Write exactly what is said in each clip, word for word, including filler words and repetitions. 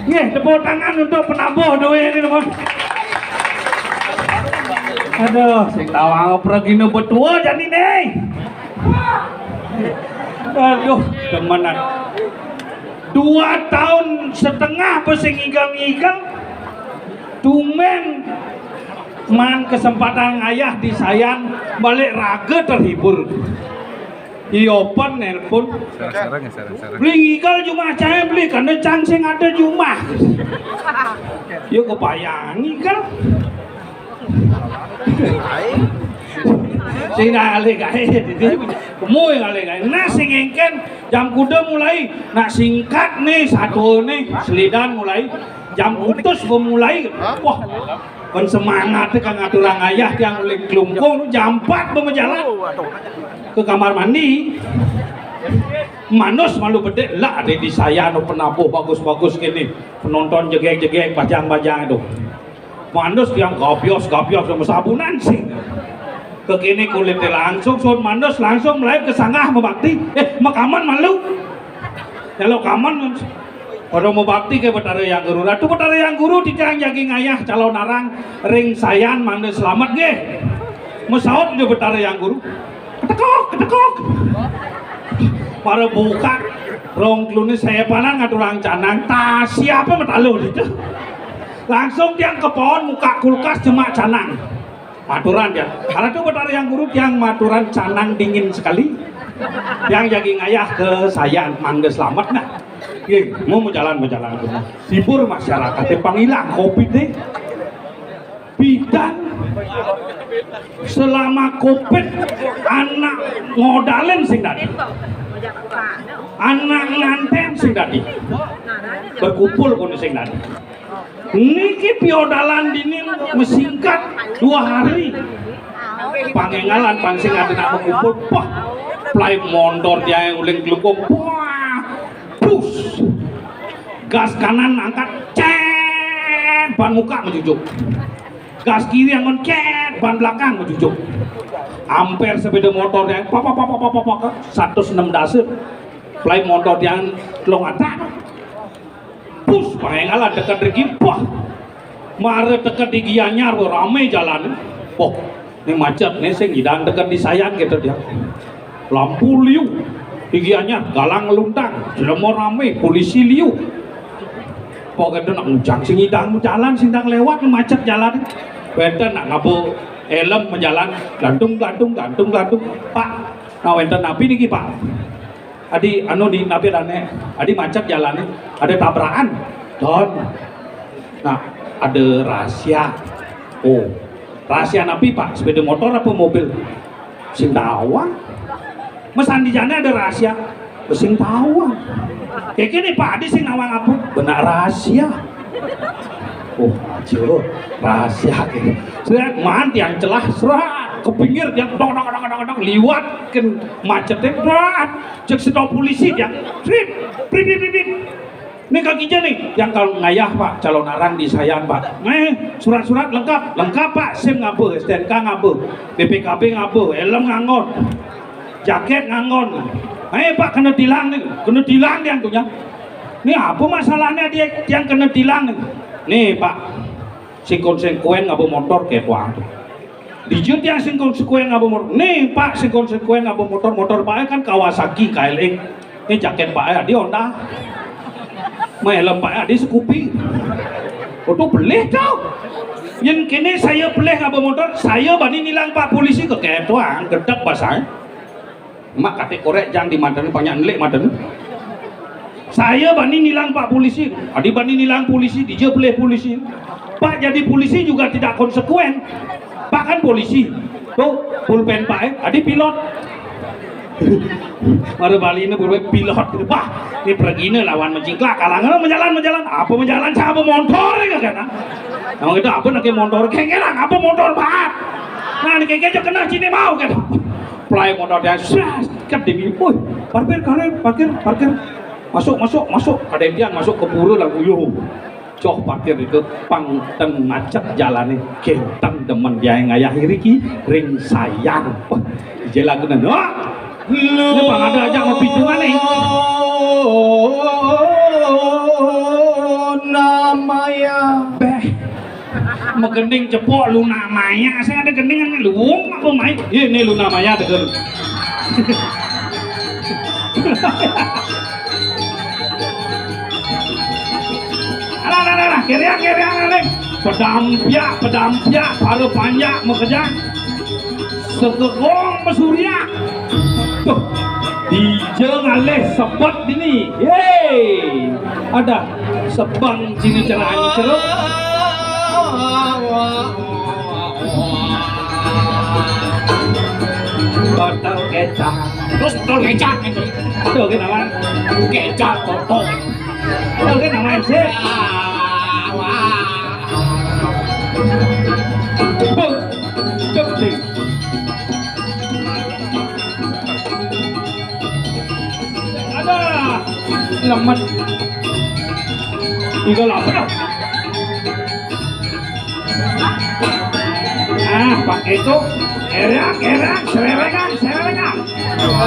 Nggih, tepuk tangan untuk penabuh duit ini, teman. Aduh, sing tawang pergi nu betua jadi nih. Aduh, temenan. Dua tahun setengah apa sing ngigel-ngigel. Tumben man kesempatan ngayah di Sayan, balik raga terhibur. Iopan nelpon. Sareng-sareng, sareng-sareng. Beli ngigel jumah cai beli, karena cang sing ada jumah. Yo kebayang ngigel. Sing ngalih gaé, dadi kemu ngalih gaé. Nah, sing engkén jam kuda mulai. Nak singkat nih, satu nih, selidan mulai. Jam utus gua mulai. Wah, kan semangat kan ngaturang ayah tiang uling klungkung jam empat gua majalan ke kamar mandi. Manus malu bedek lah ada di saya no penabuh bagus-bagus gini. Penonton jegek-jegek, bajang-bajang itu. Manus tiang gabios-gabios sama sabunan sing. Kekini kulitnya langsung, sun manus langsung mulai ke sangah mebakti. Eh, makaman malu. Kalau kaman pada mebakti ke Betara Yang Guru. Ratu Betara Yang Guru titiang jagi ngayah calon arang ring Sayan mangda selamat nggih. Mesaut dia Betara Yang Guru. Ketekok, ketekok. Para buka rong klune sepanan ngaturang canang. Tah, siapa metalu itu? Langsung tiang ke pohon muka kulkas jemak canang. Maturan ya. Karena itu Betara Yang Guru tiang maturan canang dingin sekali. Tiang jagi ngayah ke Sayan mangga selamat nah. Nggih, mau mau jalan mau jalan. Hibur masyarakat, panggilan kopi deh. Bidan selama covid anak ngodalin sing dadi, anak nganten sing dadi, berkumpul kono sing dadi. Niki piodalan dini mesingkat dua hari. Pangengalan pansing ada nak berkumpul, wah, play montor dia yang uling kelukung, wah, pus, gas kanan angkat, cek, ban muka menjujuk. Gas kiri yang mencet, ban belakang menjujuk. Amper sepeda motor yang papa papa papa papa seratus enam dasar. Play motor yang telung atak. Pus, pengalan deket rigi, wah. Mare deket di Gianyar, wah, rame jalan. Wah, ini macet nih, sing ngidang deket di Sayan gitu dia. Lampu liu, di Gianyar, galang luntang, jelema rame, polisi liu. Pokoknya nak ngujang sing idang jalan, sing dang lewat macet jalan. Wenten nak ngabo helm menjalan, gantung gantung gantung gantung. Pak, nah wenten napi niki Pak? Adi anu di napi dane? Adi macet jalannya, ada tabrakan. Don. Nah, ada rahasia. Oh, rahasia napi Pak? Sepeda motor apa mobil? Sing tawang. Mas Andi jane ada rahasia. Sing tawang. Kayak gini Pak Adi sing nawang apa? Benar rahasia. Oh, aja rahasia gitu. Seret man tiang celah, serat ke pinggir tiang dong dong dong dong dong liwat kan macetnya berat. Cek stop polisi tiang. Trip, trip, trip, trip. Ini kaki aja nih, yang kalau ngayah Pak, calon arang di Sayan Pak. Nih, surat-surat lengkap, lengkap Pak, sim ngabeh, S T N K ngabeh, B P K B ngabeh, helm nganggon, jaket nganggon. Eh Pak, kena tilang nih, kena tilang dia tuh ya. Ini apa masalahnya dia yang kena tilang nih? Nih Pak, sing konsekuen ngabeh motor kayak tuang tuh. Dijut yang sing konsekuen ngabeh motor. Nih Pak, sing konsekuen ngabeh motor, motor Pak kan Kawasaki K L X. Ini jaket Pak ya, di Honda. Helm Pak ya, di Scoopy. Udah beli tau. Yang kini saya beli ngabeh motor, saya bani nilang Pak polisi ke ketuang, gedek basah. Mak kate korek jang di madan banyak nelik madan. Saya bani nilang Pak polisi. Adi bani nilang polisi, dija beli polisi. Pak jadi polisi juga tidak konsekuen. Pak kan polisi. Tuh, pulpen Pak eh, adi pilot. Mara Bali ini pulpen pilot gitu. Bah, ini pergi ini lawan mencingklak. Kalangan menjalan menjalan. Apa menjalan? Siapa motor ya kan? Emang itu apa nak motor? Kengelang apa motor Pak? Nah, ini kengkeng aja kena sini mau kan. Play motor dia, sras, kan demi, woi, parkir kalian, parkir, parkir. Masuk, masuk, masuk. Ada yang masuk ke pura lah, uyuh. Coh parkir itu pang ten macet jalane, genteng demen dia ngayahi riki ring Sayan. Wah, ije lagune. Wah, ini pang ada aja mau pitungan nih. Namaya. Beh, magending cepok Luna Maya, sing ada gendingan nih, luwung apa main? Ini Luna Maya, degen. Alah, alah, alah, alah, keriang, keriang, alah. Pedampiak, pedampiak, para panjak, makejang. Segegong, mesurya. Tuh, dija ngalih sebet dini. Yeay. Ada sebang sini celah cerup. Botol kecap. Terus botol kecap itu. Itu kenapa? Kecap botol. Itu kenapa sih? Bung, bung, bung. Ada. Lemet. Tiga lapar. Nah, pakai itu. Erak, erak, sererekan, sererekan.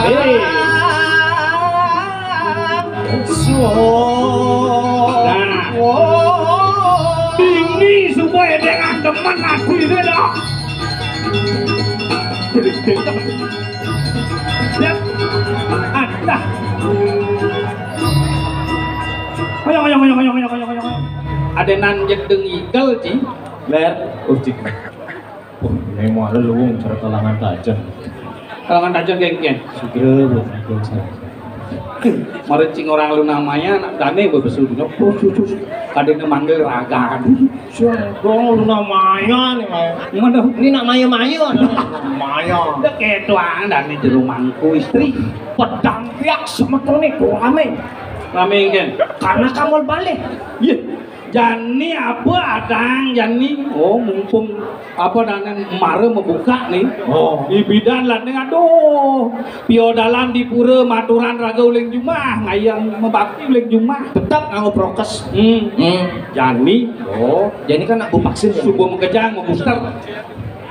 Hei. Nah. Ini supaya dengan teman aku ini dah. Jadi, jadi, ya. Ada. Ayo, ayo, ayo, ayo, ayo, ayo, ayo. Adenan jedeng igel, Ci. Ler, oh, Ci. Wah, ini mau ada luwung cara kalangan tajam. Kalangan tajam, geng, geng. Segera buat igel saya. Mari cing orang lu namanya, anak dane bebesu. Nyok, sus, sus, sus. Kadene manggil raga. Siang dong, lu namanya nih, Maya. Mana? Ini nak Maya-Maya, ada Maya. Udah kayak tuan dan di rumahku istri. Pedang piak semetone kok rame. Rame, kan? Karena kamu balik. Iya. Jani apa adang, jani? Oh, mumpung apa dane mara mabuka nih. Oh. Ibidan lah nih, aduh. Piodalan di pura maturan raga uling jumah, ngayang mabakti uling jumah. Tetap nganggo prokes. Hmm. Hmm. Jani. Oh, jani kan nak vaksin ya? Subuh makejang, mau booster.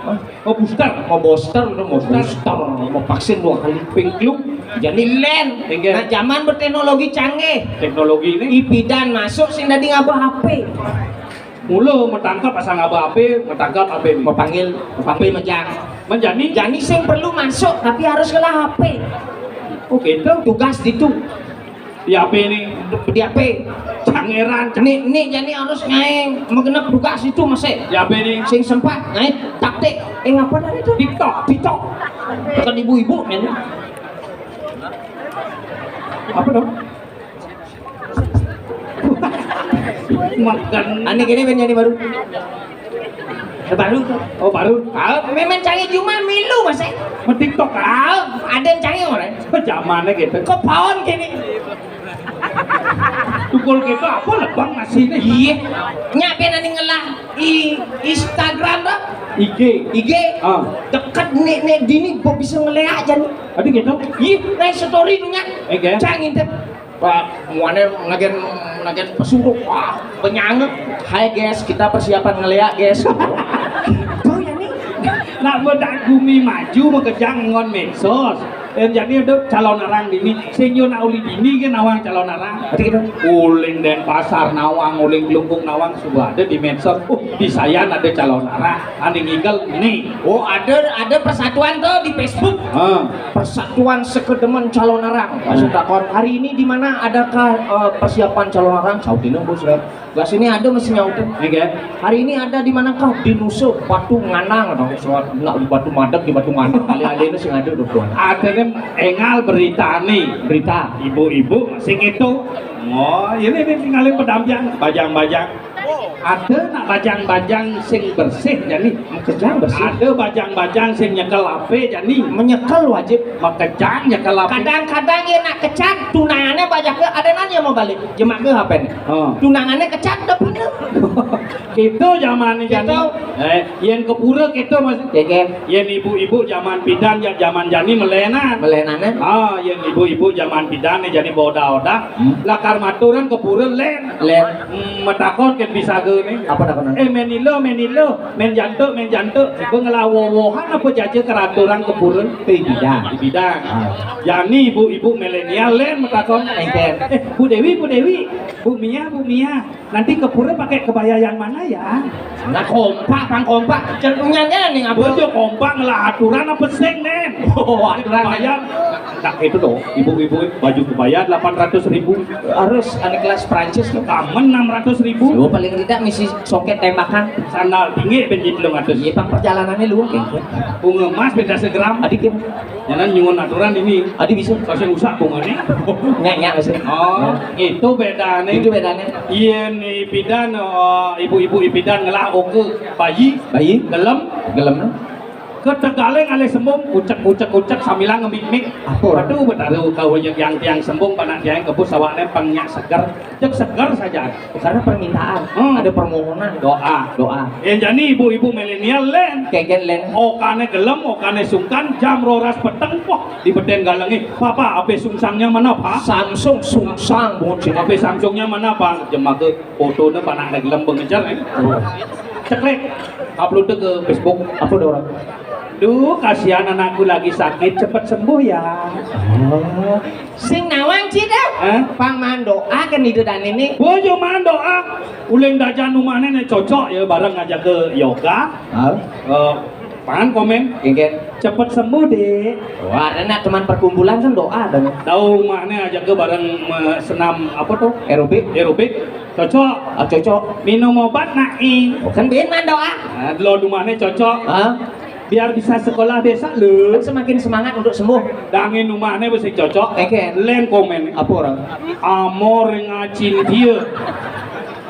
Hah? Mau booster. Mau booster, udah mau booster. Mau vaksin dua kali. Pingklung. Jani len. Enggak. Nah, zaman berteknologi canggih. Teknologi ini. Ibidan masuk sing dadi ngaba H P. Mula matangkep asal ngaba H P, matangkep H P. Mau panggil H P mejang. Menjani? Jani sing perlu masuk, tapi harus ngelah H P. Oh, gitu. Tugas ditu. Di H P ini. Di H P. Cangeran. Nih, nih, jani harus ngae magenep tugas itu masih. Di H P ini. Sing sempat ngae taktik. Eh, apa tadi tuh? TikTok. TikTok. Bukan ibu-ibu, men. Apa dong? Makan. Ane kene ben nyanyi baru. Eh, baru. Oh, baru. Ah, memang canggih cuma milu, Mas, eh. Mau TikTok, ah. Ah, ada yang canggih ora? Zamannya gitu. Kok paon kene? Tukul kita apa lebang nasinya? Iya. Nyak ben ane ngelah i Instagram to? I G. I G. Ah. Deket nek nek dini mbok bisa ngeleak jan. Ada gitu? Iya, naik story dunya. Eh, gak? Cang intip. Pak, muane nagen nagen pesuruk. Wah, penyangep. Hai guys, kita persiapan ngeleak, guys. Tuh ya nih. Nak bedak gumi maju makejang ngon medsos. Eh, jadi ada calon arang dini. Sing yo nak uli dini ke nawang calon arang. Berarti gitu. Uling Denpasar nawang, uling Klungkung nawang, suba ada di medsos. Uh, di Sayan ada calon arang. Ane ngigel nih. Oh, ada ada persatuan tuh di Facebook. Ah. Persatuan Sekedemen Calon Arang. Maksud takon, hari ini di mana adakah eh, persiapan calon arang? Saudina, Bos, ya. Lah sini ada mesti nyautin. Iya, kan? Hari ini ada di manakah? Di Nusa Batu Nganang, dong. Soal nak di Batu Madeg, di Batu Nganang. Kali ada ini sing ada dong, tuan. Akhirnya engal berita nih. Berita. Ibu-ibu masih gitu. Oh, ini nih tinggalin pedampian, bajang-bajang. Ada nak bajang-bajang sing bersih, jani. Makejang bersih. Ada bajang-bajang sing nyekel H P, jani. Menyekel wajib. Makejang nyekel H P. Kadang-kadang ya nak kecat, tunangannya bajake ada nanya mau balik. Jemak ke H P nih. Oh. Tunangannya kecat udah pindah. Kéto jamané jani. Kéto. Eh, yén ka pura kéto, Mas. Kékén. Yén ibu-ibu jaman pidan, ya jaman jani melénan. Melénané? Ah, yén ibu-ibu jaman pidan jani boda-oda. Hmm. Lakar maturan ka pura lén. Lén. Hmm, matakon kén pisaga né. Apa takonan? Eh, mén ila, mén ila, mén jantuk, mén jantuk. Ba ngelah woh-wohan apa jaja karaturan ka pura? Ti pidan. Ti pidan. Ah. Jani ibu-ibu milenial lén matakon. Éngkén. Eh, Bu Dewi, Bu Dewi, Bu Mia, Bu Mia. Nanti ke pura pakai kebaya yang mana ya? Nah, kompak, pang kompak. Cenderungnya nih, apa? Baju kompak ngelah aturan apa sing, Nen? Oh, aturan. Bayar. Nah, itu tuh, ibu-ibu baju kebaya delapan ratus ribu. Harus anak kelas Prancis tuh. Kamen enam ratus ribu. Lu paling tidak misi soket tembakan. Sandal tinggi benjit lu ngatus. Iya, pang perjalanannya lu kayak gitu. Bunga emas beda segram. Adik ya. Jangan nyuwun aturan ini. Adi bisa. Kasih usah bunganya. Nyak, nyak, sih. Oh, itu bedanya. Itu bedanya. Iya nih, pidan, eh, ibu-ibu ipidan ngelah oke bayi. Bayi? Gelem. Gelem. Ketegalé ngalih sembung, ucek, ucek, ucek, sambilang ngemik-mik. Apa? Aduh, Betara, kau yang tiang sembung, panak tiang kebus, awakné pang nyak seger. Cek seger saja. Karena permintaan, hmm, ada permohonan. Doa. Doa. Yang jani ibu-ibu milenial lén. Kékén lén. Okané gelem, okané sungkan, jam roras peteng, wah, di beten galengé. Papa, ape sungsangnya mana, Pak? Samsung, sungsang, bocil. Ape Samsungnya mana, Pak? Jemaga fotoné panak ada gelem bengejar, eh. Oh. Ceklek, upload ke Facebook. Apa ada orang? Duh, kasihan anakku lagi sakit, cepet sembuh ya. Oh. Sing nawang, Ci, dah. Hah? Pang mandoa kan itu dan ini. Bojo mandoa. Uling dajan rumahnya nih cocok ya, bareng ngajak ke yoga. Hah? Eh, pan komen. Inggih. Cepet sembuh, Dek. Wah, enak teman perkumpulan kan doa dong. Tahu rumahnya ajak ke bareng me-, senam apa tuh? Aerobik. Aerobik. Cocok. Ah, cocok. Minum obat nak i. Oh, kan bin mandoa. Nah, lo rumahnya cocok. Hah? Biar bisa sekolah besok, lho. Kan semakin semangat untuk sembuh. Dangin rumahnya mesti cocok. Oke. Lén komen. Apa orang? Amor ngacin dia.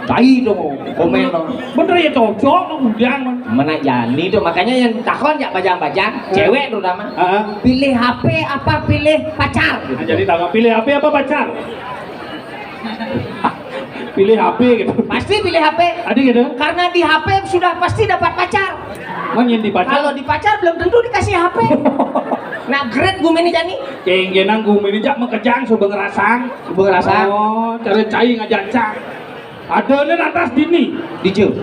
Tai dong, komen dong. Bener ya, cocok, udang. Mana jani tuh, makanya yang takon ya bajang-bajang, cewek terutama. Heeh. Pilih H P apa pilih pacar? Nah, jadi takon, pilih H P apa pacar? Pilih H P gitu. Pasti pilih H P. Ada gitu? Karena di H P sudah pasti dapat pacar. Kan yang dipacar? Kalau dipacar belum tentu dikasih H P. Nah, great gumini jani. Kenggenang gumini jak makejang, coba ngerasang. Coba ngerasang. Oh, cara cai ngajak cak. Ada nih atas dini. Di Jum.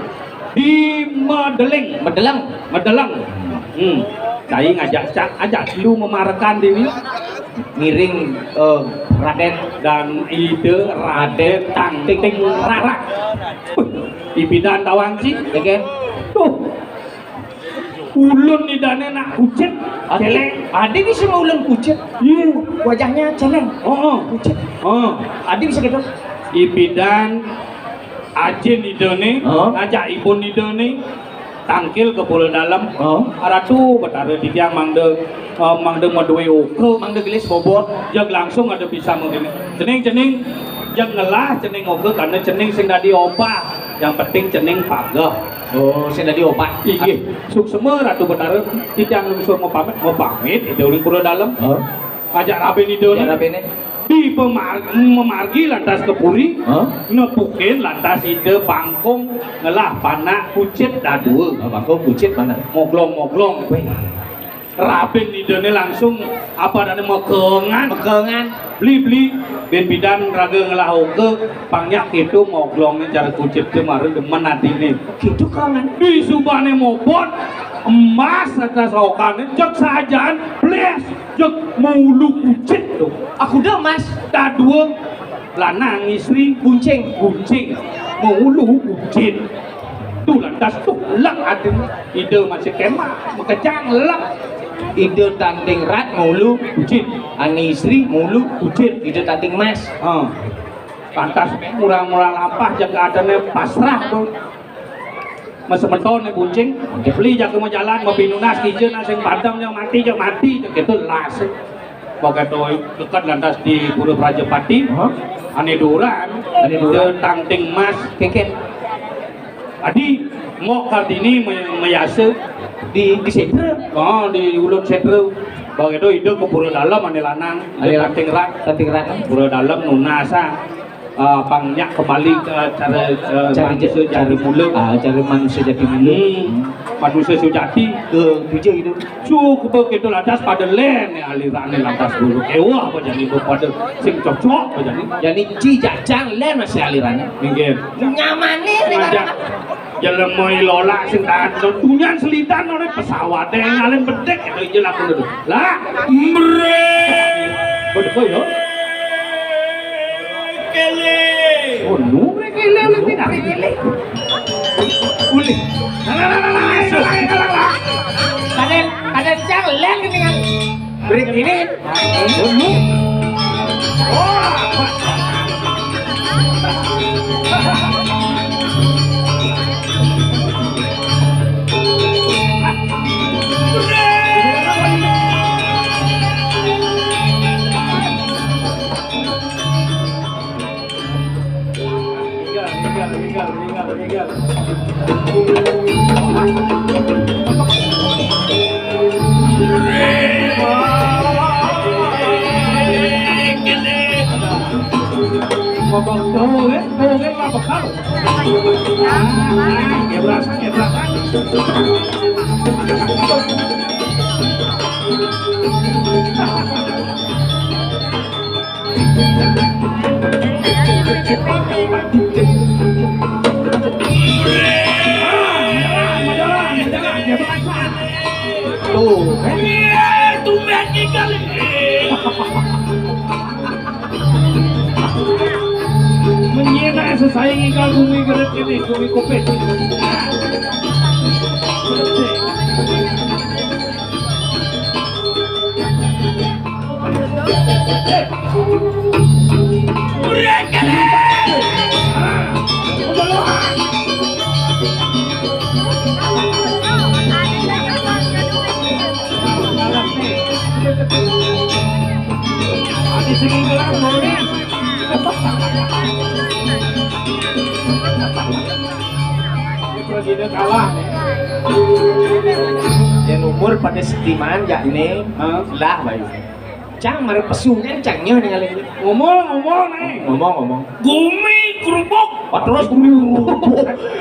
Di Medeling. Medelang. Medelang. Hmm. Cai ngajak cak, ajak lu memarekan dini. Ngiring, eh, Raden. Dan ide Raden Tangting Rarak. Wih, ipidan tawang sih. Oke. Tuh. Ulun idane nak kucit, celeng. Adi bisa mau ulun kucit. Iya. Wajahnya celeng. Oh, oh. Kucit. Oh. Adi bisa gitu. Ipidan ajin idane, oh, ngajak ibun idane, tangkil ke Pulau Dalam. Oh. Ratu Betara titiang mangda, eh, mangda madue oka. Mangda gelis bobot. Jag langsung ada bisa mengini. Cening, cening, jag ngelah cening oka karena cening sing dadi obah. Yang penting cening pageh. Oh, sing dadi obah. Inggih. Suksma Ratu Betara, titiang lungsur mau pamit, mau pamit, ida uling Pulau Dalam. Oh. Ajak rabin ida. Ajak rabine. Di pemar-, memargi lantas ke puri, hah? Nepukin lantas ida bangkung ngelah panak kucit dadua. Oh, bangkung kucit mana? Moglong-moglong. Weh. Rabin idane langsung apa adane mekengan. Mekengan. Beli, beli. Bin pidan raga ngelah oka, pang nyak itu moglongne cara kucit tu mara demen atine. Gitu kangen. Di subane mobot, emas atas okane, cek sajaan, bles. Jek maulu kucit tu. Aku dah, Mas. Dadua lanang istri buncing, buncing. Maulu kucit. Tu lantas tu lek ada ida masih kemah, makejang lek. Ida tanting rat maulu kucit. Ane istri maulu kucit. Ida tanting mas. Ha. Lantas murang-murang lampah jaga adane pasrah tu. Masemeton nih buncing, beli jaga mau jalan, mau pinunas kija nak sing padang yang mati, yang mati, gitu las. Pokoknya tu dekat lantas di Pura Prajapati, hah? Ane duran, ane duran. Dia tangting mas. Keket. Adi, Ngok Kartini me-, meyasa. Di, di Sedra? Oh, di Ulun Sedra. Pokoknya tu hidup ke Pura Dalam, ane lanang. Ane lanang. Tangting rat. Tangting rat. Pura Dalam nunas, ah. Ah, pang nyak kembali ke cara, eh, cara manusia jati mula. Ah, cara manusia jati mula. Hmm. Manusia sujati. Ke tujuh itu. Cukup begitu lantas pada len ya alirannya lantas dulu. Ewah apa jadi pada sing cocok apa jadi. Jadi ci jajang len masih alirannya. Nggih. Nyamane nih. Jelema ilolak sing tahan tunyan selitan oleh pesawat yang ngalen bedek itu aja lah kudu. Lah, mbre. Bedek ya. Kele. Oh, nu mbre kele oleh tidak kele. Ulih. Lah, lah, lah, lah, lah, lah, lah, lah. Kadang, kadang jangan leng dengan Break ini. Ngomong tuh, eh, tuh, eh, apa kau? Ah, ah, gebrak, gebrak. Tuh, kan? Iya, tumben nih kali. Menyena sesaing ikan bumi geret ini, bumi kupit. Ati sing kalah, Bang. Ini kalah nih. Yang umur pada setiman, yakni. Hah? Lah, bayu. Cang mara pesu kan cang nyoh ningali. Ngomong, ngomong, nih. Ngomong, ngomong. Gumi gerubuk. Oh, terus gumi gerubuk.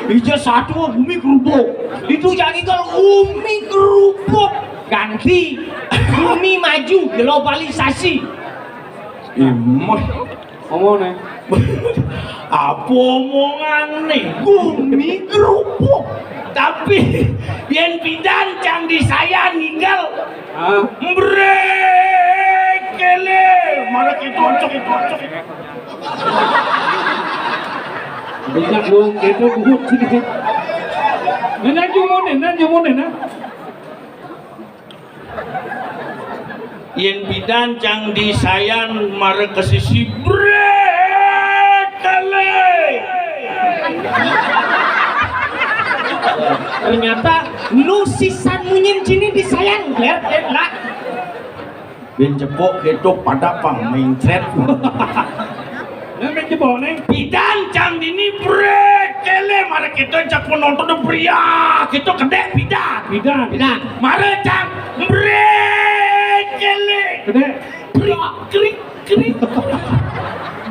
Ija satu gumi gerubuk. Itu jadi kalau gumi gerubuk. Ganti. Gumi maju, globalisasi. Imah. Omong nih. Apa omongane? Gumi gerubuk. Tapi yen pidan cang disayan ninggal. Ah. Mbrek kele, malah kita oncok, kita oncok. Banyak dong, kita buhut sini. Nah, nanti umune, nanti umune, nah. Yen pidan cang disayan mara ke sisi brekele. Ternyata nu sisan munyin cini disayan, ler, eh, lah. Bin cepok ketok pada pang mencret. Nang cepok nih. Pidan cang dini brekele mara kita cak penonton pria kita kedek pidan. Pidan. Pidan. Mara cang brekele. Kedek. Krik krik krik.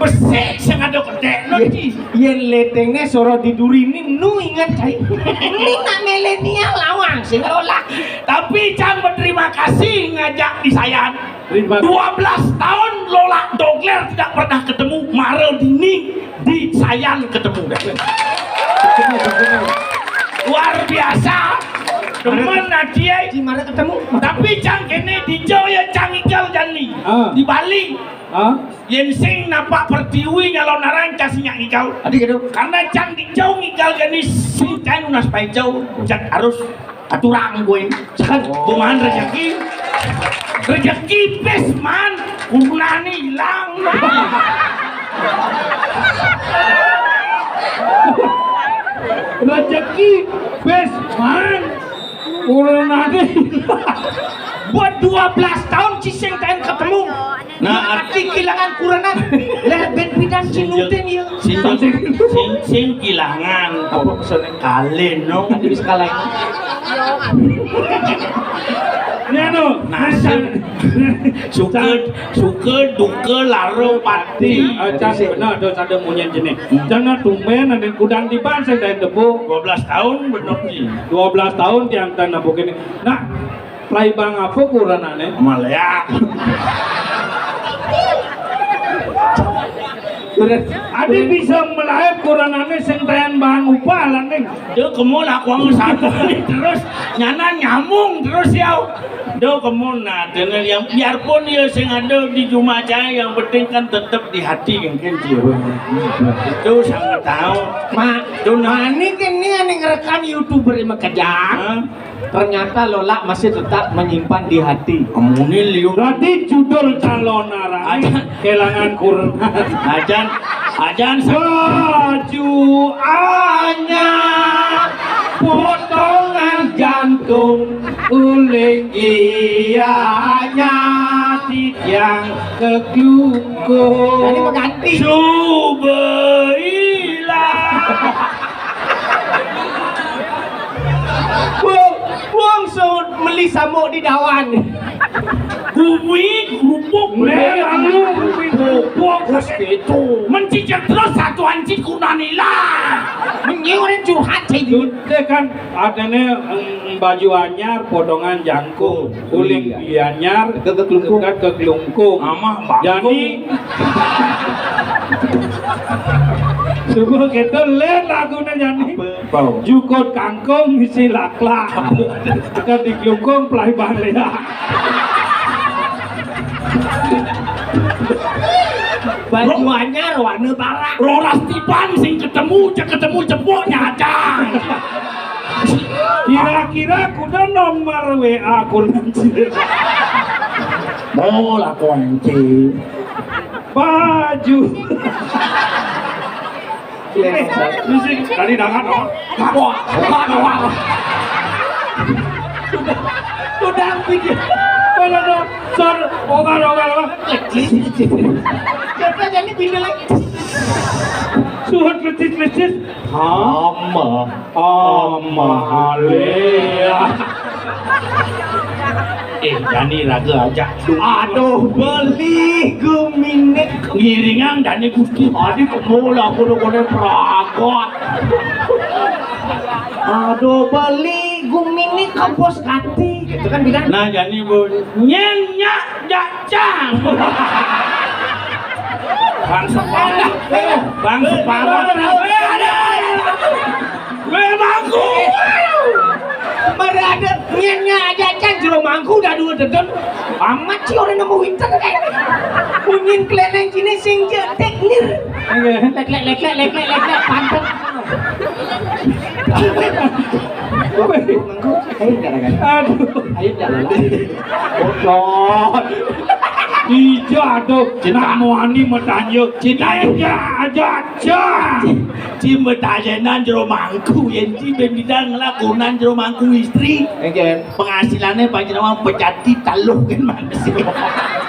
Besik sing ada kedek nanti. Yen letengne soro diduri ni nu ingat cai. Ni nak milenial lawang sing lola. Tapi cang berterima kasih ngajak disayan. Dua belas tahun Lola Dogler tidak pernah ketemu. Mara dini disayan ketemu. Luar biasa. Demen adie. Di mana ketemu? Tapi cang kene dijo ya cang igal jani. Ah. Di Bali. Ah. Yen sing napak pertiwi nyalon aran cang sing nyak igal. Adi gitu. Karena cang dijo igal jani sing cang unas paijo. Cang harus aturang gue. Jangan bumahan rezeki. Rezeki pes man. Kurunane ilang. Rezeki pes man. Kurunane ilang. Buat dua belas tahun ciseng taen ketemu. Nah, arti kehilangan kuranan. Lah ben pidan cinuten ya. Sing, sing, sing kehilangan. Apa maksudnya? Kalen, no. Tadi bisa kalen. Anu, nasib. Suka, suka, duka, lara, pati. Ah, can bener, ada sada munyian jenih. Can tumben, ada kudang tiban, saya dah tebu. Dua belas tahun, bener ni. Dua belas tahun tiang tan apa kini. Nah, play bang apa kuranane? Malaya. Adi bisa melaib kuranane sing tayan bang upah lah ning. Dia kemul aku ang satu ni terus nyana nyamung terus ya. Dia kemul nah dengan yang biarpun dia sing ada di jumah saya yang penting kan tetap di hati kan kan dia. Itu sangat tahu. Mak, tuh nah. Mani kini yang ngerekam YouTuber yang makejang. Hah? Ternyata Lola masih tetap menyimpan di hati. Amunin liu. Berarti judul calon arang Aja. Kehilangan kurang. Ajan, ajan sa- Baju anyar, potongan jantung, uling ianya titiang keklungkung. Jadi mengganti. Subailah. Wong, wong so meli samuk di dawan. Gumi, gubuk, Ler, anu, gumi, gubuk, terus gitu. Mencicil terus satu anjing kunanila. Menyiurin curhat saya gitu. Dia kan adanya mm, baju anyar, potongan jangkung, kulit Iya. anyar, Dekat ke kelungkung. dekat ke kelungkung. Amah bangkung. Jadi, Sungguh gitu, lain lagunya Jani. Apa? Jukut kangkung ngisi laklak. Dekat di kelungkung pelai bang ya. Baju anyar warna barak. Roras tiban sing ketemu, cek ketemu cepuk nyacang. Kira-kira kuda nomor W A kunan sih. Mau lah kunci. Baju. Eh, musik tadi dangan apa? Apa? Apa? Apa? Udah, udah, pikir. Mana dong? Sor, ogar, ogar, ogar. Siapa jadi pindah lagi? Suhut lecis-lecis. Ama. Amalia. Eh, Dani raga ajak. Aduh, beli guminik. Ngiringan Dani Gusti. Adi kemul aku udah kone pragat. Aduh, beli guminik kapos kati. Gitu kan, bilang. Nah, Dani bu. Nyen nyak jak cang. Bang sepakat. Bang sepakat. Weh, ada. Weh, bangku. Mari ada nyennya aja kan jero mangku udah dua dedon. Amat sih orang nemu winter kan. Kunyin keleneng sini sing jetek nir. Lek lek lek lek lek lek lek lek pantet. Mangku, ayo enggak kan? Aduh. Ayo enggak lah. Bocor. Iya, aduh. Nak muani matanya. Cinta aja, aja, aja. Ci metajenan jero mangku, yen ci ben bidang lakonan jero mangku istri. Penghasilannya pancen awang pejati taluh kan manis.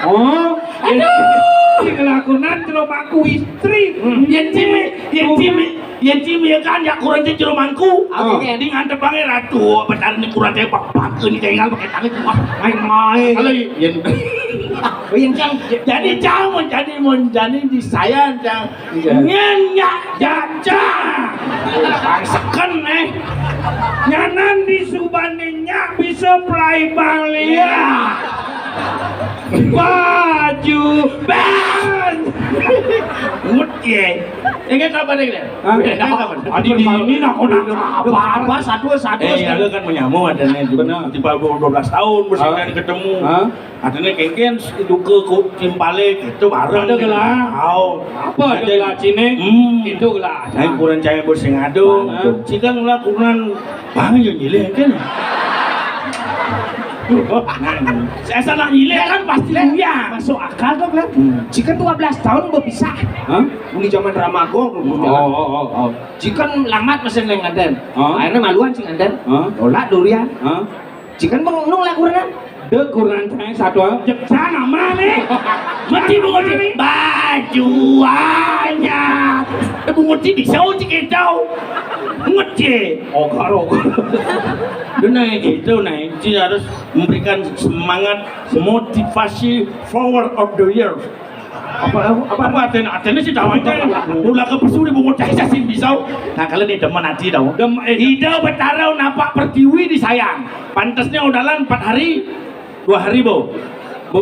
Oh, aduh. Ci ngelakonan jero mangku istri. Yen ci mi-, yen ci mi-, yen ci mi kan ya kurang ci jero mangku. Oke. Di ngantepange ratu, petani kurang saya bak-bak ini tinggal pakai tangan cuma main-main. Kalau yen Oh, yen cang. Jadi cang mun jadi mun jadi di saya cang. Iya. Nyen nyak jaja. Bangseken eh. Nyanan di subane nyak bisa prai banglia. Baju ban. Mut ye. Ini kapan ini? Hah? Ini kapan? Adi di ini nak kena apa? Apa satu satu. Eh, ada kan menyamu adanya juga. Benar. Di bawah dua belas tahun mesti Hah? kan ketemu. Hah? Adanya kengken duka ku timpale gitu bareng. Ada gelah. Au. Apa ada gelah cine? Hmm. Itu gelah. Lain kurang cahaya bos sing ado. Hah? Cikang lah kurang bang yo nyilih kan. Nah, saya salah nyilih kan pasti Lah, dia. Masuk akal tuh kan. Hmm. Jika dua belas tahun berpisah. Hah? Ini zaman Ramago. Oh, oh, oh, oh. Jika lamat masih neng nganten. Hah? Akhirnya maluan sih nganten. Hah? Tolak durian. Hah? Jika nung lakukan. Dek kurang cahaya satu. Jek sana mana? Mati mau Bye. Juanya. Bungut ci bisa uci kita. Ngeci. Ogar, ogar. Dia naik gitu, naik. Ci harus memberikan semangat, motivasi, flower of the year. Apa, apa, apa artinya? Artinya sih tahu aja. Ulah ke pesu di bungut aja sih bisa. Nah, kalau nih demen hati tahu. Dem, eh, Ida Betara nampak pertiwi di sayang. Pantasnya udalan empat hari, dua hari, Bu. Bu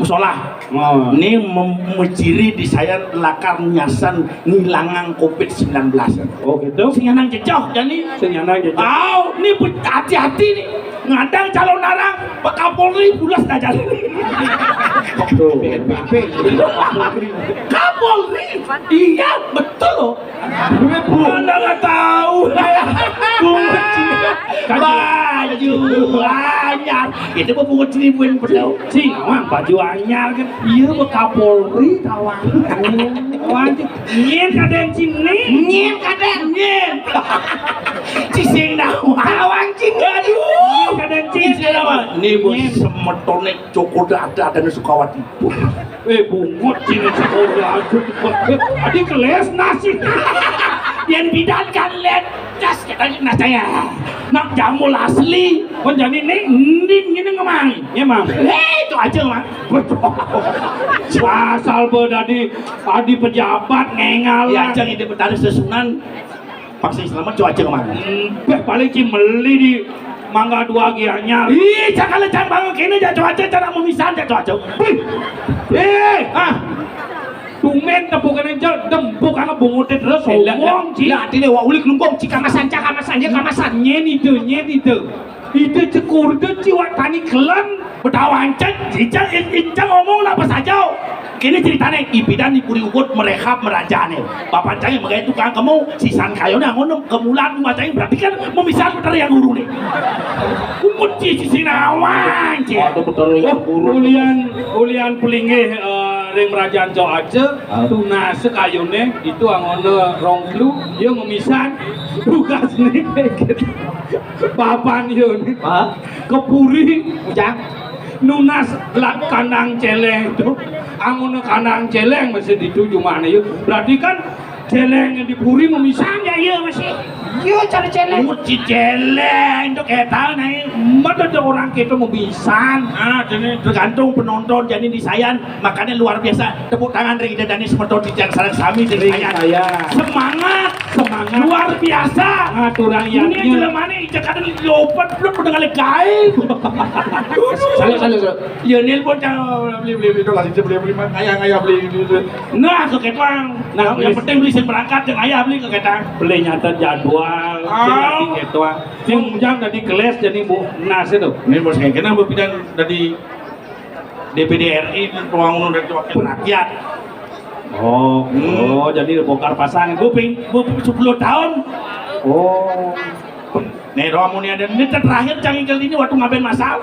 musola. Oh. Ini mem-, meciri di saya lakar nyasan ngilangang covid sembilan belas. Oh, gitu? Sing nyanang jejoh, jani. Sing nyanang jejoh. Au, ini bu-, hati-hati nih. Ngadang calon narang, Pak Kapolri pulas dah jadi. Tuh. B N P B. Kapolri. Iya, betul loh. Anda nggak tahu. Bungut ci-, baju anyar. Itu mah bungut ci-, bukan betul. Sing, wah, baju anyar kan. Iya, Pak Kapolri, tawang. Wah, nyen kadang cini. Nyen kadang. Nyen. Cising nawang. Tawang cini. Aduh. Nyen kadang cini. Cising nawang. Nih, bos, semetone Joko Dada dan Sukawati. Eh, bungut cini sekolah aja. Adi keles nasi. Yang bidan kan let cas kita nasi ya. Nak jamul asli. Kon jani nih, nih, ini ngemang. Ngemang. Eh, itu aja, Mang. Asal be dadi adi pejabat ngengal. Ya, aja ide petani sesunan. Paksa selamat cuaca kemarin. Hmm, beh, paling ci meli di Mangga Dua gianya. Ih, jangan lecang banget kene, jak cuaca, cara memisahan, jak cuaca. Wih. Eh, ah. Tumben tepukan aja, dempuk anak bungutin terus, eh, lah, ngomong, lah, ci. Lah, artinya wak ulik lungkong, ci kamasan, cak kamasan, ya kamasan. Nyen itu, nyen itu. Ide cekur de ci wak tani kelen. Betawancen, icang, icang ngomong apa saja. Kini ceritanya, ibidan di puri ukut merehab merajane. Bapak cai megai tukang kemu, sisan kayu nih, ngono kemulan rumah cai, berarti kan memisah dari yang guru nih. Ukut ci, ci sinawan, ci. Waduh, betul yang guru. Ulian, ulian pelinggih, eh, ring merajaan cok aja, ah, tunas sekayune, itu angono rongklu, dia memisah, tugas nih, gitu. Papan yun. Hah? Ke puri. Ujang. Nunas lak kandang celeng tu. Angono kandang celeng masih dituju mana yuk. Berarti kan celeng di puri memisah ya, iya masih. Iya, cara celeng. Muci celeng tu kita nih. Mana ada orang kita memisah. Ah, jadi tergantung penonton, jadi di sayan. Makanya luar biasa. Tepuk tangan ring Ida Dani semeton titiang sareng sami ring saya. Semangat, semangat. Luar biasa. Ngaturang ini yang jelemane ijek kadang lompat belum udah ngale gae. Salut, salut, salut. Ya nelpon cang beli, beli, beli, dolar, beli, beli, beli, ngayah, ngayah, beli, beli, beli. Nah, ke ketang. Nah, yang penting beli sing berangkat, yang ayah beli ke ketang. Beli nyata jadwal, ah, tiket doang. Yang ujang tadi keles jadi bu nas itu. Ini bos kayak kenapa bidang tadi D P D R I, ruang undang dari wakil rakyat. Oh, hmm, oh, jadi bongkar pasang. Gue ping, gue sepuluh tahun. Oh. Nih, roh muni ada ini terakhir cang ingkel ini waktu ngapain masal.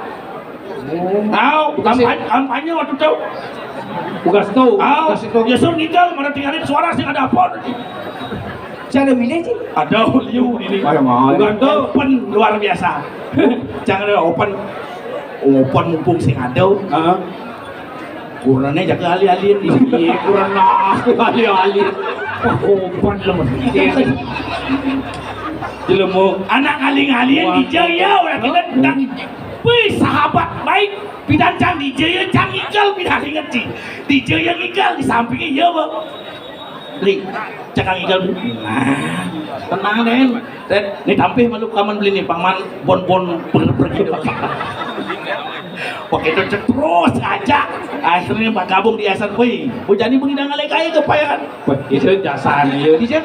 Oh. Tahu, kampanye, kampanye waktu tahu. Bukan tahu. Tahu. Ya, sur ngingkel, mana tinggalin suara sih ada apa? Saya ada milih sih. Ada liu ini. Ayo, mau. Bukan tahu. Open luar biasa. Jangan ada open. Open mumpung sing ada. Heeh. Kurangnya jaga alih-alih nih. Iya, kurang alih-alih. Open lemes. Jelemu. Anak ngalih-ngalihin di jaya, orang kita tentang. Wih, sahabat baik. Bidan cang di jaya, cang ikel, bidan inget sih. Di jaya ikel, di sampingnya iya, Bang. Li, cekang igal. Nah, tenang, Den. Den, ini tampil malu kaman beli nih, paman bon-bon per-, pergi dong. Pakai cek terus aja. Akhirnya Pak gabung di yayasan, woi, bu jadi begini ngalek aja ke payangan. Wah, itu jasanya ya, di sini.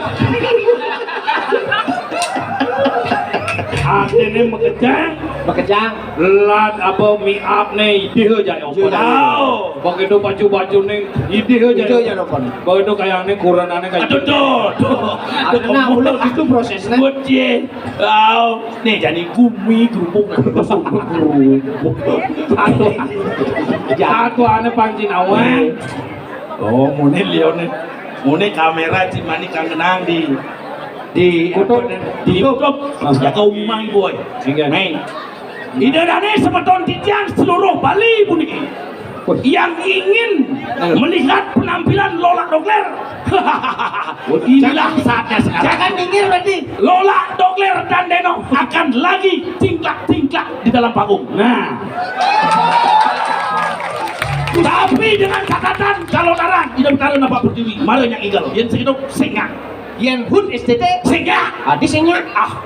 Akhirnya mekejang. Mekejang. Lat apa mi up ne idih aja yang open. Wow. Begitu baju-baju ne idih aja. Idih aja open. Begitu kayak ne corona ne kayak. Aduh, tuh, tuh. Aduh, nah, udah gitu prosesnya. Buat dia. Wow. Nih jadi gumi gerupuk. Satu. Satu ane panci nawang. Oh, muni lione. Muni kamera cimani kangenang di, di, di YouTube. Ya kau umai boy. Nih. Ida dane semeton titiang seluruh Bali puniki. Yang ingin melihat penampilan Lola Dogler, inilah saatnya sekarang. Jangan minggir berarti. Lola Dogler dan Deno akan lagi tingklak-tingklak di dalam panggung. Nah. Tapi dengan catatan, kalau narang, Ida Betara nampak pertiwi, mara nyang igel. Yang segitu, sing nya. Yang hut S T T. Sing nya. Adi sing nya. Ah,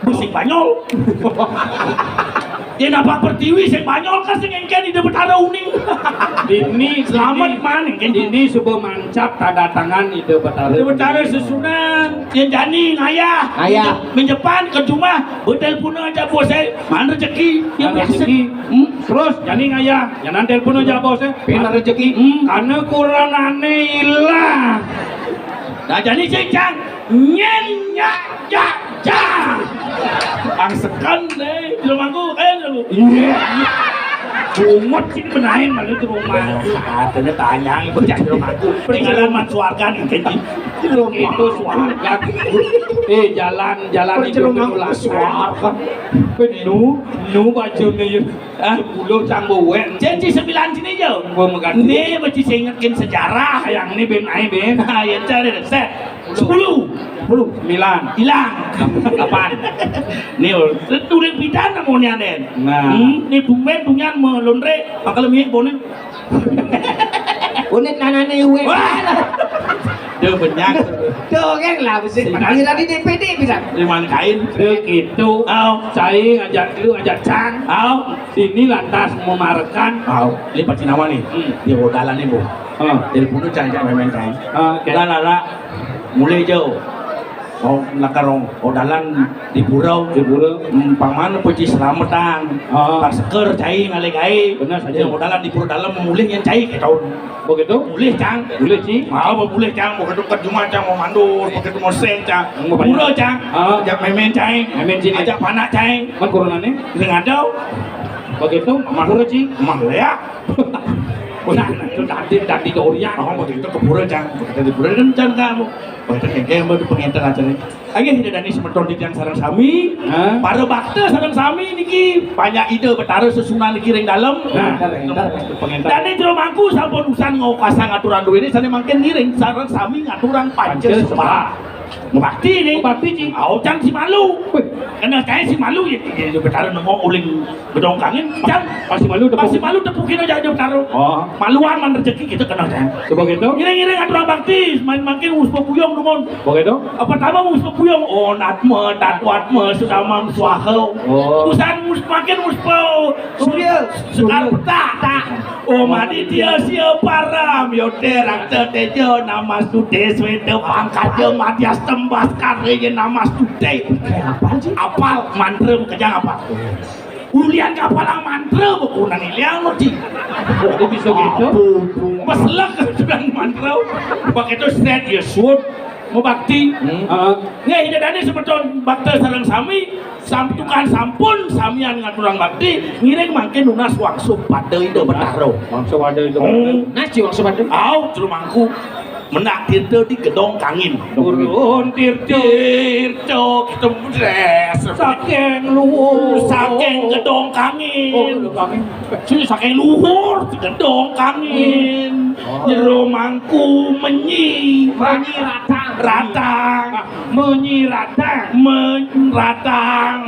bisi Banyol. Yang nampak pertiwi, sing Banyol kan sing engken Ida Betara uning. Ini selamat man engken. Ini suba mancap tanda tangan Ida Betara. Ida Betara susunan. Yang jani ngayah. Ngayah. Minggu depan ke rumah, betelpon aja bos saya. Mana rezeki? Yang biasa. Rezeki. Hmm? Terus jani ngayah, nyanan telepon aja bos saya. Pina rezeki. Hmm. Karena kuranane ilang. Nah, jani sing cang. Nyen nyak jak cang. Bang sekan deh, belum aku, eh, belum. Iya. Bungut sih benain malu di rumah. Katanya tanya, ibu jangan rumah aku. Peninggalan man suarga nih, kenji. Itu suarga. Eh, jalan, jalan itu lah suarga. Nu, nu baju nih. Ah, sepuluh cang bowek. Janji sembilan sini je. Gua mengganti. Ni baju saya ingatkan sejarah. Yang ni ben ai ben. Ha, ya cari set. Sepuluh. Sepuluh. Sembilan. Hilang. Lapan. Ni, tulis pidan nama ni aden. Nah. Hmm, ni tumben tunyan melonre. Bakal milik bonen. Unit nanane uwe. Wah. Dia banyak. Tuh kan lah, mesti panggil tadi D P D bisa. Terima kain. Begitu. Au. Saya ngajak lu, ngajak Cang. Au. Sini lantas memarekan. Au. Ini pasti nama nih. Hmm. Dia odalan nih, Bu. Ah. Telepon Cang, Cang main-main Cang. Ah, oke. Lah, lah, lah. Mulai jauh. Oh, lakar ong, odalan di pura. Di pura. Hmm, pang mana puji selamatan. Ah. Pang seker cai ngalih gae. Benar saja. Yang odalan di pura dalam mulih yang cai kita. Begitu? Mulih, Cang. Mulih, Ci. Mau mulih, Cang. Begitu ke rumah, Cang, mau mandul, begitu mau seng, Cang. Mau banyak. Pura, Cang. Ah. Ajak memen, Cang. Memen sini. Ajak panak, Cang. Kan coronane? Sing ada. Begitu? Pura, Ci. Mah ya. Nah, itu tadi, tadi dorian. Oh, begitu ke pura, Cang. Begitu di pura kan, Cang, kamu. Begitu kengkeng, baru penginten aja nih. Agih, Ida dane semeton titiang sareng sami. Hah? Para bakta sareng sami niki, banyak Ida Betara sesunan niki ring dalem. Nah, penginten. Dane Jero Mangku sampun usan ngawasang aturan duwene, sane mangkin ngiring sareng sami ngaturang panca sembah. Mebakti nih. Mebakti, Ci. Au, Cang, si malu. Wih. Kena kae si malu ya, ya, ya, Betara nengok uling gedong kangin, Cang. Pasti malu tepuk. Pasti malu tepukin aja, aja Betara. Oh. Maluan man rezeki kita kena, Cang. Coba gitu. Ngiring-ngiring aturang bakti, main makin uspa puyung dumun. Begitu? Apa pertama uspa puyung? Oh, natma, tatwatma, sudamang, swaha. Oh. Usan mus-, makin uspa Surya. Sekar petak. Om Aditya Sia Param Yote Rakta Teja Namastude Sweta Pangkaja Madya Stembas Karya Namastude. Kayak apa sih? Apal mantra kejang apa? Ulian kapalang mantra bekunan iliang lo, Ci. Kok bisa gitu? Apa, apa? Meslek kejang mantra. Pakai itu set ya suud. Mebakti. Hmm. Heeh. Nggih, Ida dane semeton bakta sareng sami, samtukan sampun samian ngaturang bakti, ngiring mangkin nunas wangsuh pada Ida Betara. Wangsuh pada Ida Betara. Hmm. Nah, Ci, wangsuh pada. Au, Jero Mangku. Mendak tirta di gedong kangin. Turun tirta. Tirta kita mudres. Saking luhur. Saking gedong kangin. Oh, gedong kangin. Sini saking luhur, gedong kangin. Oh. Jero Mangku menyi. Menyi ratang. Ratang. Ah, menyi ratang. Men-, ratang.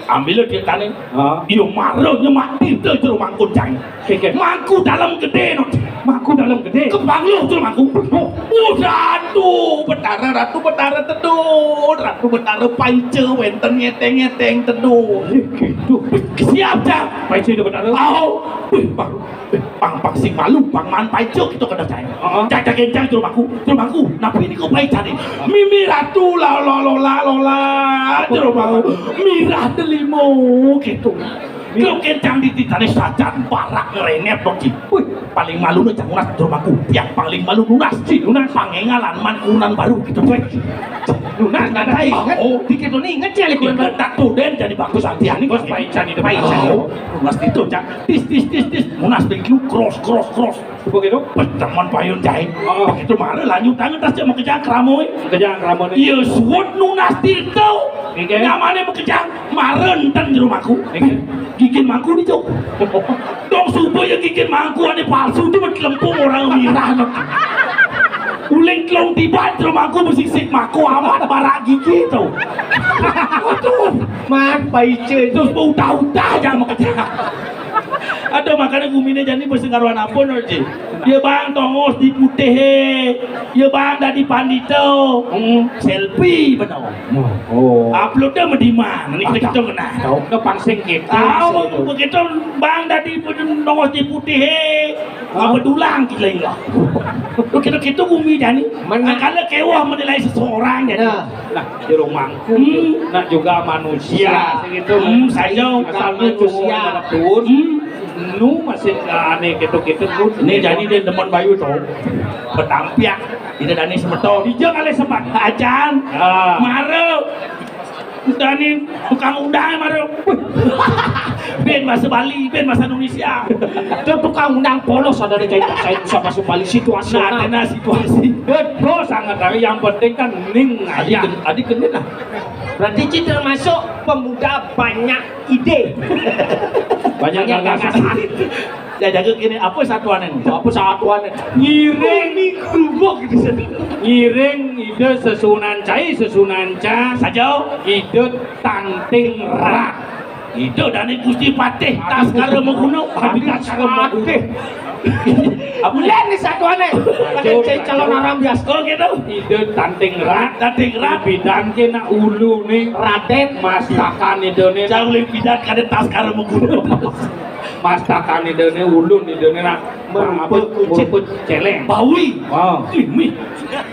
Ambil dia tane. Ha? Iyo, mara nyemak tirta Jero Mangku, Cang. Keke. Mangku dalem gede, no. Mangku dalem gede. Kembang lu, Jero Mangku. Oh. Oh, Ratu Betara, Ratu Betara teduh. Ratu Betara paica wenten ngeteng-ngeteng teduh. Eh, gitu. Siap, Cang. Paica Ida Betara. Au. Wih, Bang. Eh, pang, pang sing malu, pang maan paica kita kena, Cang. Heeh. Cang, Cang, Cang, Jero Mangku, Jero Mangku. Napi niku paica nih? Mimi Ratu la, la, lola, lola, Jero Mangku. Mirah delima gitu. Kelo kencang di titane sajan barak ngrenet dong, Ci. Wih, paling malu nih Cang nunas, Jero Mangku. Yang paling malu nunas, Ci, nunas. Pangengalan man kurenan baru gitu, Ci. Nunas, nunas, inget. Oh. Dikit nih, inget, Ci, ale kurenan baru. Inget, tak tuh, Den, jadi bagus hati ani. Bos, paica nih, paica. Oh, nunas itu, Cang. Tis, tis, tis, tis. Nunas thank you, cross, cross, cross. Begitu? Pas teman payun jahit. Oh. Begitu mara lanjut tangan tas dia makejang krama, eh. Makejang krama nih. Iya, suud nunas tirta. Oke. Nyamane makejang. Mara enten di rumahku. Gigit mangku nih, Cok. Dong subuh ya gigit mangku ane palsu tu, lempung orang mirah, no. Uling telung tiban di rumahku, besisik mangku amat, barak gigi tu. Aduh. Man, paice. Terus mau udah-udah aja makanya. Aduh, makanya gumine jani basa ngaruan apa, no, Ji? Ya, Bang, tongos di putih, ya, Bang, dadi pandita. Hmm, selfie benar. Oh. Upload dah mediman. Ini kita, kita kena. Tahu ke pangsing kita. Tahu begitu, Bang, dadi nongos di putih, apa dulang kita ini lah. Lu kita, kita gumi jani. Mana? Kalau kewah menilai seseorang jani. Nah. Nah, di rumahku, hmm, nak juga manusia, ya, segitu. Hmm, saya asal manusia. Betul. Hmm. Nu masih ane gitu-gitu pun. Ini jani dia demen bayu tu. Betampiak. Ini dani semeton. Dia kali sempat. Acan. Ah. Mara. Dani tukang undang mara. Ben bahasa Bali, ben bahasa Indonesia. Itu tukang undang polos ada di kain saya bisa masuk Bali situasional. Nah, ada situasi. Betul sangat, tapi yang penting kan ning aja. Adi ken-, adi kendit lah. Berarti Ci termasuk pemuda banyak ide. Banyak gagasan. Ya, jaga kini, apa satuan ini? Apa satuan ini? Ngiring. Ini gerubuk gitu. Ngiring ide sesunan cai, sesunan ca. Saja. Ide tanting rat. Ide dani Gusti Patih, Taskara Maguna. Adi Taskara Maguna. Apa? Bulan ni satuannya. Pakai calon orang biasa. Oh, gitu. Ide tanting rat. Tanting rat. Bidan kena ulu ni. Raden. Mastakan ide ni. Jauh lebih bidan kada Taskara Maguna. Mastakan ide ni, ulun ide ni nak. Merupa kucit. Merupa celeng. Bawi. Wow. Ih, mih.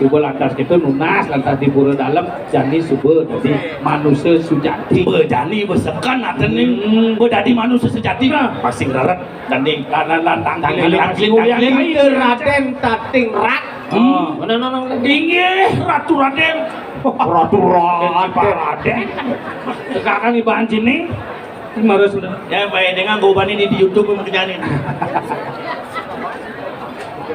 Cuba lantas kita nunas, lantas di pura dalam, jani suba jadi manusia sujati. Suba jani besekan ate ni. Hmm. Suba jadi manusia sejati. Nah. Pasing rarat. Tanding. Kanan lantang. Tangkil, tangkil, tangkil. Raden tating rat. Hmm. Mana nonong tadi? Inggih, Ratu Raden. Ratu Raden. Raden. Tegakan ibahan sini. Marus udah. Ya, baik dengan gobani di, di YouTube mau kerjaan ini.